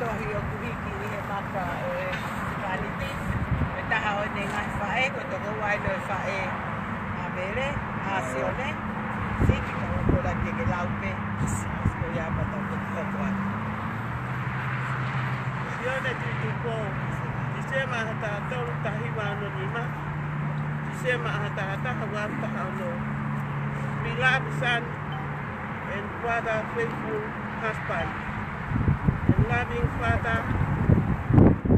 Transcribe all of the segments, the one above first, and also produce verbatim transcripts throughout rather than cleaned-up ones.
Tohi ʻoku hiki ʻi he maka ʻo e Kaliti, ʻe taha ʻo ʻene ngaahi faʻē, ko e tokoua ʻeni ʻo e faʻē ʻa Mele, ʻa Sione, siki ka ʻoku ʻola ke ke lau pē, ko ia pata ko ko ko. Sione Tuʻitupou, Tīsema ʻaho taha tolu, taha hiva ono nima, Tīsema ʻaho taha taha, ua taha ono. Beloved son and brother, faithful husband, and loving father,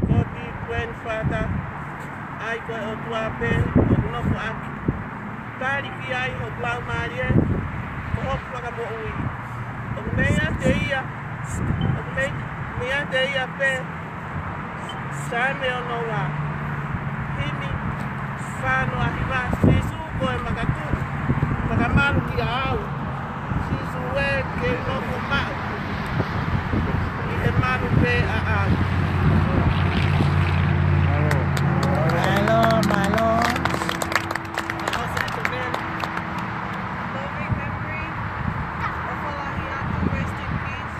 godly grandfather, ʻa ia ko e ʻOtua pē ʻoku nofo ʻaki. Tali ki ai hoku laumālie, ko hoku fakamoʻui. ʻOku meiate ia, ʻoku mei, meiate ia pē, Saame ono ua, himi fā noa hiva, Sīsū ko e makatuʻu, makamalu kiate au. Sīsū ē, ke u nofo maʻu ʻi he malu pē ʻaʻau. Mālō, mālō. Loving memory. ʻOfa lahi atu, rest in peace.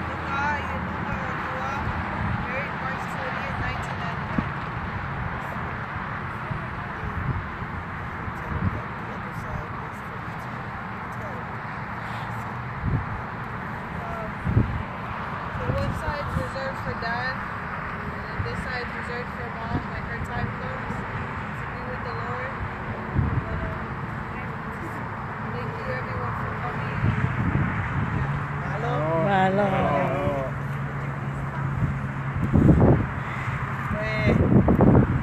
Tuka i e tuka o tua. Married March twentieth, nineteen ninety-nine. Um, so one side's reserved for Dad, and then this side's reserved for Mom when her time comes to be with the Lord. But, um, thank you everyone for coming. Mālō. Mālō. Ko e,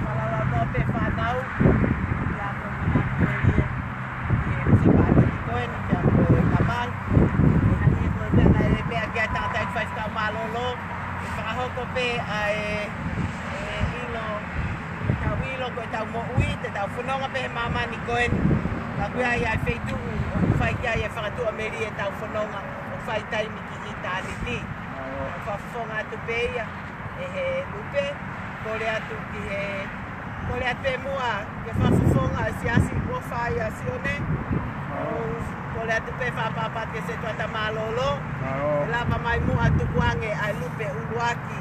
mālō, mālō pē fānau. Ia ko e muna ko e, ia, ia, se pātiki ko eni, ia ko e kamali. Ani ko e meʻa naʻe meʻa ki ai tangataʻeiki faifekau mālōlō. ʻE fakahoko pē ʻa e, e ʻilo, tau ʻilo ko e tau moʻui, te tau fononga pē he māmani ko eni. Ka ʻoku ʻi ai ʻa e feituʻu ʻoku fai ki ai e fakatuʻamelie ʻetau fononga, ʻoku fai taimi ki ʻitāniti. Fakafofonga atu pē ia ʻe he lupe, kole atu ki he, kole atu pē muʻa ke fakafofonga e siasi kuo fai ʻa Sione. ʻO kole atu pē fakapapau ki he setuata mālōlō. Mālō. Lava mai muʻa tukuange ʻa e lupe ʻuluaki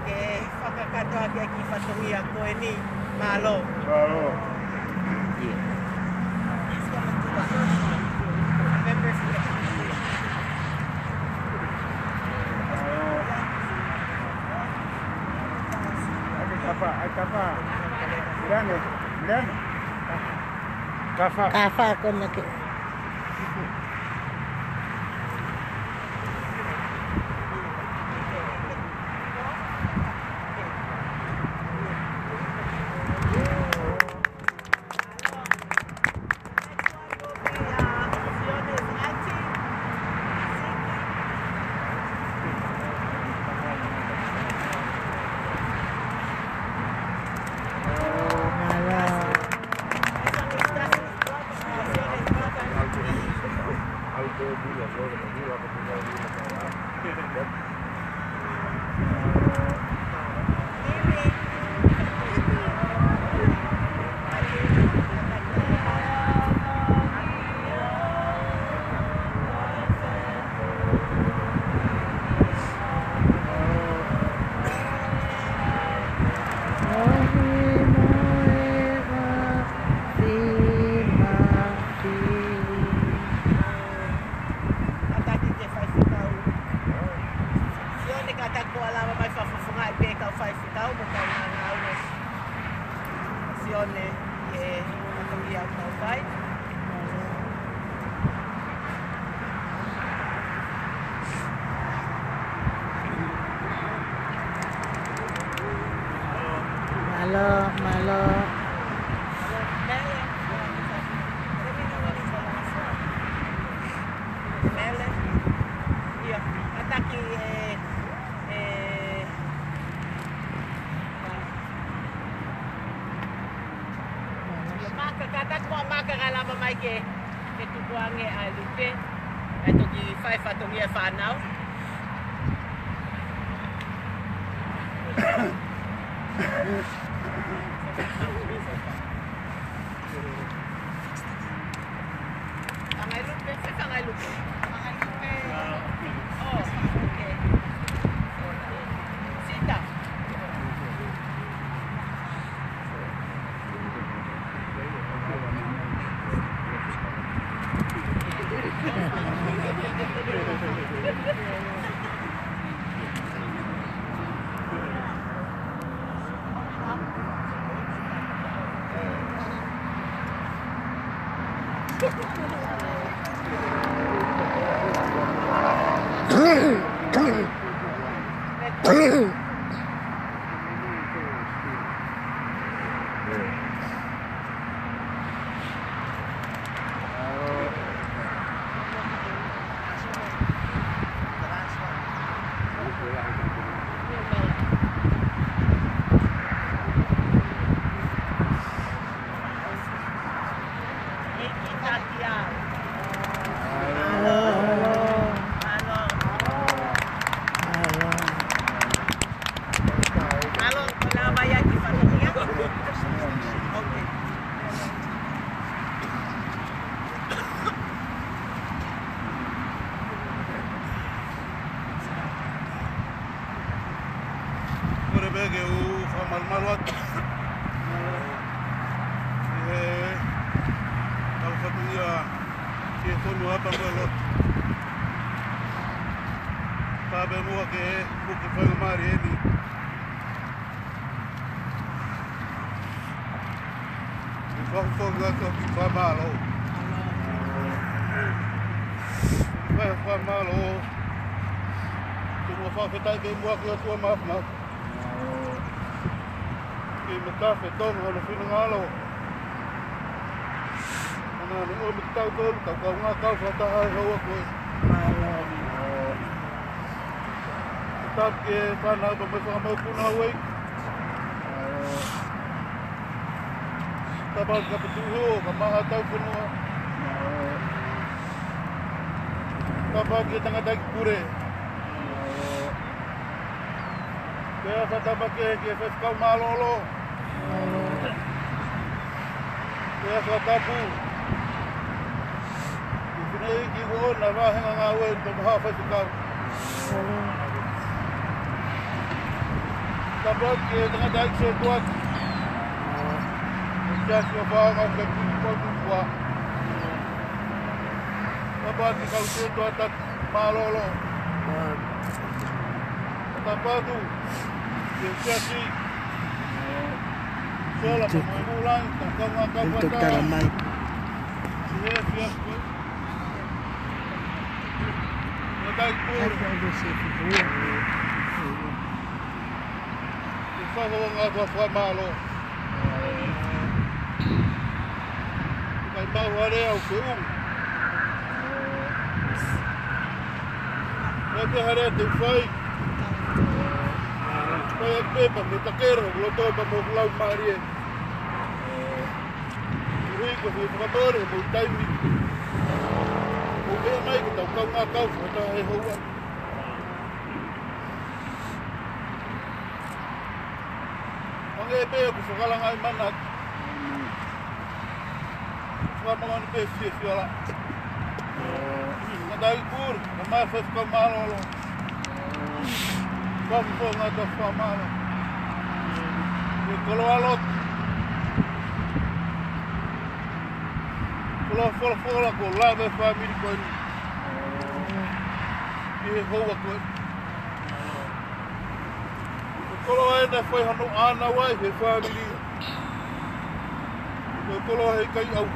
ke fakakakato ʻaki e kiʻi fatongia ko eni. Mālō. Mālō. Members of the congregation. Mālō. ʻAi kapa, ʻai kapa. Lane, lane. Kafa. Kafa ko ena ke. Kātaki ki he faifekau. Sione, kātaki ke lava mai fakafofongaʻi pē kau faifekau mo kau ngāngāue. Sione, ʻi he fatongia ʻoku tau fai. Mālō, mālō. Mele. Ia, kātaki e, e, ia, Maka, kātaki muʻa Maka kae lava mai ke, ke tukuange ʻa e lupe, ʻe toki fai fatongia fānau. Fanga lupe, fanga lupe. Fanga lupe. Oh, okay. Kole pē ke u fakamalumalu atu. ʻE, kau fatongia ke tonu apa mo e lotu. Pea pē muʻa ke puke faingamālie ni. ʻE fakafoki atu ʻa e fakamālō. Fai fakamālō. Tuku fakafetaʻi pē muʻa ki he ʻOtua Māfimafi. Ke mata fetongi hono finangalo. ʻAna ne ʻomi kitautolu, tau kaungā kau fakataha he houa ko ē. Tapu ki he fānau pea mo e fanga mokopuna Hauaiki. Tapu ki he kau tuʻu hou, kae maʻa hotau fonua. Tapu ki he tangataʻeiki pule. Pea fakatapu ki he, ki he faifekau mālōlō. Pea fakatapu ki he fineʻeiki ko ʻena vāhenga ngāue ʻi he tokotaha faifekau. Tapu ki he tangataʻeiki sētuata. Ko Siasi ʻo Paʻanga ʻo Kepini Potukua. Tapu ki he kau sētuata mālōlō. Tapu atu ki he siasi. Sola, Toketā. Pea mo e kūlangi, tau kaungā kau fakataha. Toketā mai. Ki he siasi. Ko e kai kū. Ke fakaonga atu ʻa e fakamālō. Kai mau hale au ke u. Ko e hale te u fai. Fai ʻa e pepa, mo e takera, loto pea mo e lau mālie. Ui ko e fakamole, mo e taimi. Ko e meʻa mai ke tau kaungā kau, fakataha he houa. Hangē pē ʻoku fakalangaʻi mana. Fakamoʻoni pē fiefia lahi. Ngata i kuri, na mai faifekau mālōlō. Fakafofonga atu ʻa e fakamālō. Ko e koloa lotu. Koloa folofola ko e lave fāmili ko eni. Ki he houa ko ē. Ko e koloa ʻena fai hano ʻānau ai he fāmili. Ko e koloa he kai au.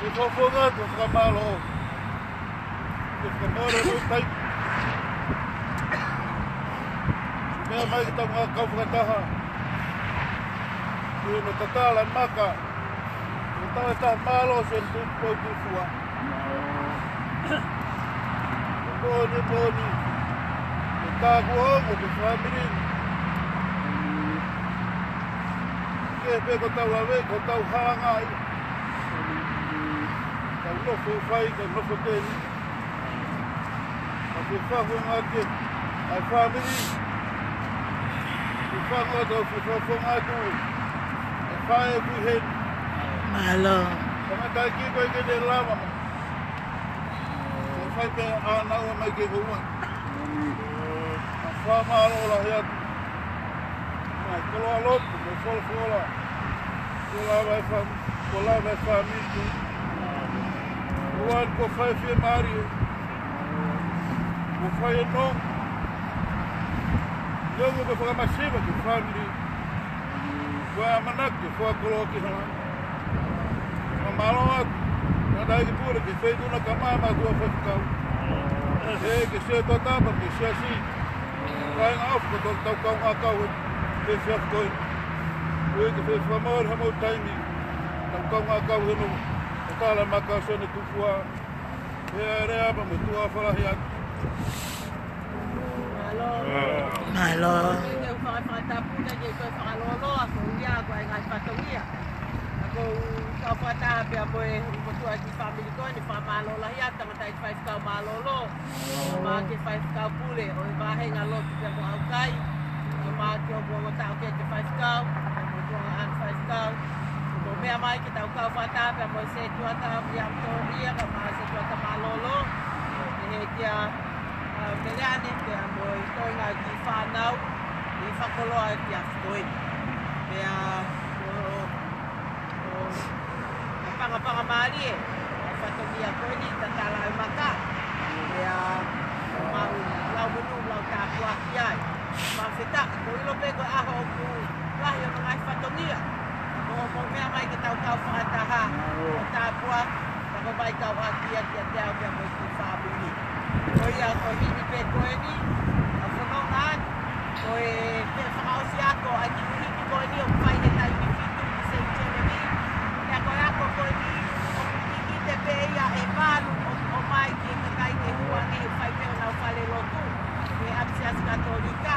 Ke fakafofonga atu ʻa e fakamālō. Ke fakamālō mo e kai. Meʻa mai ke tau ngā kau fakataha. Ke na tatala maka. Ko e tau e taha mālō se tuku kau tufua. Ko e moʻoni, moʻoni. Ko e tāku o mo e fāmili. Ke pē ko tau ave, ko tau hāngai. Tau nofo fai, tau nofo teni. Ka ke fakafofonga atu ʻa e fāmili. Ke fakafofonga atu, ke fakafofonga atu. ʻE fai e kui heni. Mālō. Tangataʻeiki ko ē ke ne lava mai. Ko e fai pē ʻānau mai ke houa. ʻA e fakamālō lahi atu. Mai koloa lotu, mo e folofola. Ko e lave fā-, ko e lave fāmili. Ko e ʻuhinga ko e fai fiemālie. Ko e fai e nonga. Ia mo ke fakamasiva ki he fāmili. Ko e ʻamanaki ke fakakoloa ki he langi. Fakamālō atu. Ngata i ki pule ke feituna ka mai ma tua faifekau. ʻE, ke se totapa, ke se asi. Kāinga ʻofa, ko tau kaungā kau he, he efiafi ko eni. Ui ke fai fakamole ha mau taimi. Tau kaungā kau he no. Ko tala ma kau sene tufua. He ere apa mo tua fala he atu. Mālō. Mālō. Ke u faka-, fakatapu na ke u fakalōloa, ko ia, ko e ngaahi fatongia. Ko u kau fakataha pea mo e, mo tua ki fāmili ko eni, fakamālō lahi atu, tangataʻeiki faifekau mālōlō. Mo e faifekau pule, ʻo e vāhenga lotu pea mo ʻaukai. Mo e ongo taʻokete faifekau, mo e tuongaʻane faifekau. Mo e meʻa mai ke tau kau fakataha pea mo e setuata Viamutoria, ka mo e setuata mālōlō. ʻE he kia, ʻa, Meleane, pea mo e toenga ki fānau, ʻi fakakoloa ki a fitoe. Pea, ʻo, ʻo, ʻa pangapanga mālie, ʻa fatongia ko eni, tatala e maka. Pea, ʻo mau, lau manu, lau tāpuaki ai. Mau feta, ko ilo pē ko e ʻaho ʻoku lahi ʻo ngaahi fatongia. Mo, mo meʻa mai ke tau kau fakataha, ʻo tāpuaki, ka ko mai kau ʻaki ia kiate au pea mo e kiʻi fāmili. Ko ia ko e himi pē ko eni, ʻa fononga atu, ko e pē fakaʻosi ako ʻa e kiʻi himi ko eni ʻoku fai he taimi fitu ki Saint Jeremy. Pea ko e ako ko eni, ʻoku kikite pē ia ʻe valu ʻo, ʻo mai ki he kakai ke huangi ʻo fai pē honau fale lotu. He ʻapisiasi Katolika.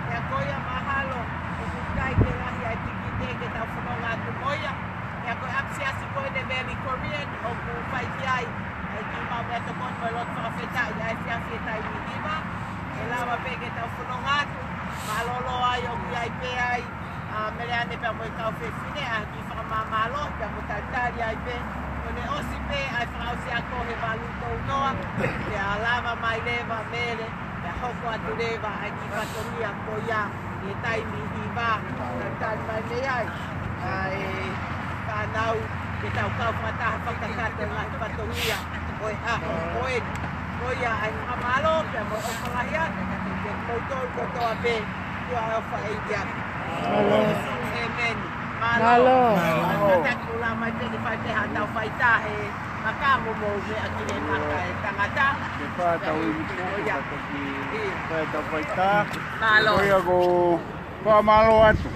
Pea ko ia mahalo, ʻoku ʻikai ke lahi ʻa e kikite ke tau fononga atu mo ia. Pea ko e ʻapisiasi ko eni Valley Korean, ʻoku fai ki ai ʻa e kiʻi mau meʻatokoni mo e lotu fakafetaʻi ʻa e efiafi he taimi hiva. ʻE lava pē ke tau fononga atu, mālōlō ai ʻoku ʻi ai pē ai, ʻa Meleane pea mo e kau fefine, ʻa e kiʻi fakamāmālohi pea mo talitali ai pē, ʻo ne ʻosi pē ʻa e fakaʻosi ako he valu tounoa, pea lava mai leva Mele, pea hoko atu leva ʻa e kiʻi fatongia ko ia he taimi hiva, talitali mai mei ai. ʻA e fānau ke tau kau fakataha fakakakato e ngaahi fatongia ʻo e ʻaho ko eni. Ko ia ʻa e fakamālō pea mo e ʻofa lahi atu kiate kimoutolu kotoa pē, ʻoku ʻofa ʻEiki atu. ʻĒmeni. Mālō. Mālō. Mālō. Kātaki ʻoku lava mai pē ke fai pē haʻatau faitā he maka mo mou meʻa ki he maka e tangata. Ke fai haʻatau himi tuku, ko ia. Ke toki fai haʻatau faitā. Mālō. Ko ia ʻoku ou fakamālō atu.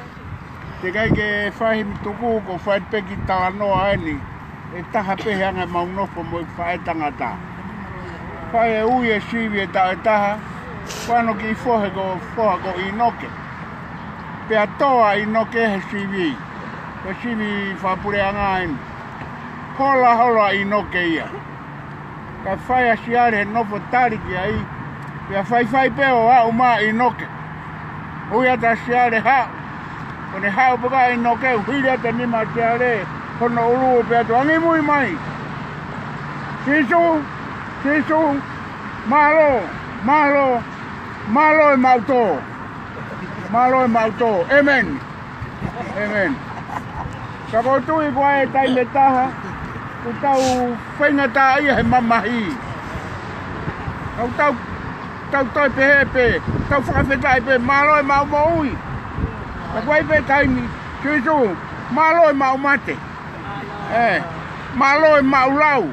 Teʻeki ai ke fai himi tuku, ko e fai pē kiʻi talanoa eni. ʻE taha pē he anga ʻemau nofo mo e faʻētangata. Fai e ui e sivi e taʻu ʻe taha, ko hono kiʻi foha ko, foha ko ʻInoke. Pea tō ʻa ʻInoke he sivi, ko e sivi fakapuleʻanga eni. Hola holo ʻa ʻInoke ia. Kae fai ʻa Siale he nofo tali ki ai, pea faifai pē ʻo aʻu mai ʻa ʻInoke. Ui atu ʻa Siale haʻu. Ko ʻene haʻu pē ko ē ʻa ʻInoke, ʻuhili atu e nima ʻa Siale hono ʻulu pea tuʻu angi mui mai. Sīsū, Sīsū, mālō, mālō, mālō e maʻu tō. Mālō e maʻu tō. ʻĒmeni. ʻĒmeni. Ka ʻoku ou tui ko e taimi ʻe taha, ʻoku tau faingataʻaʻia he mamahi. Ka ʻoku tau, tau toe pehē pē, tau fakafetaʻi pē, mālō e maʻu moʻui. Ka ʻoku ʻi ai pē taimi, Sīsū, mālō e maʻu mate. ʻE, mālō e maʻu lau.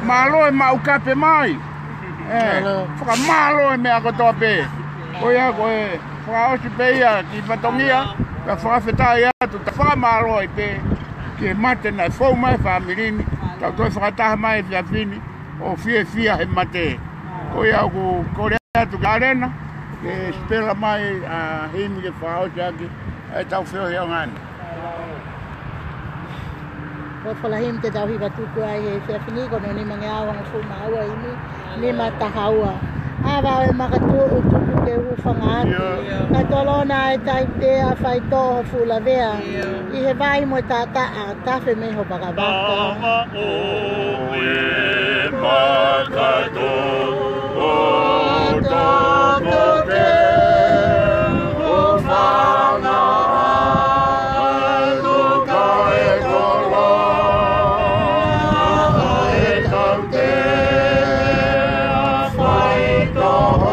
Mālō e maʻu kape mai. ʻE, fakamālō e meʻa kotoa pē. Ko ia ko e fakaʻosi pē ia kiʻi fatongia, ka fakafetaʻi atu, ta fakamālō ai pē ki he mate naʻe fou mai he fāmili ni, tau toe fakataha mai he efiafi ni, ʻo fiefia he mate. Ko ia ʻoku kole atu kia Alena, ke sipela mai ʻa e himi ke fakaʻosi ʻaki ʻa ʻetau feohi ʻaonga ni. Ko e fola himi te tau hiva tuku ai he efiafi ni, ko hono nimangeau hongofulu mā ua, himi nima taha ua. ʻAva ʻo e makatuʻu tuku ke u hūfanga atu. Ka tolona e taitea faitoʻo ho fuʻu lavea. ʻI he vai mo e taʻataʻa, tafe mei ho vakavaka. Tama ʻo e makatuʻu ʻo toko te hūfanga atu ka e tolo e tautea faitoʻo.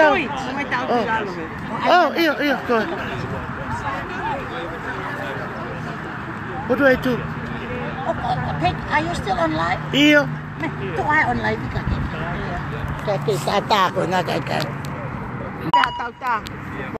tau. Oi, oi, tau. Oh. Tau ʻilo he. Oh, ʻio, ʻio, ko. What do I do? Oh, oh, Peg, are you still on live? ʻIo. Mē, tuʻu ai on live ka ke. Ka ke, ka tā ko ena ka ke. Tā, tā, tā.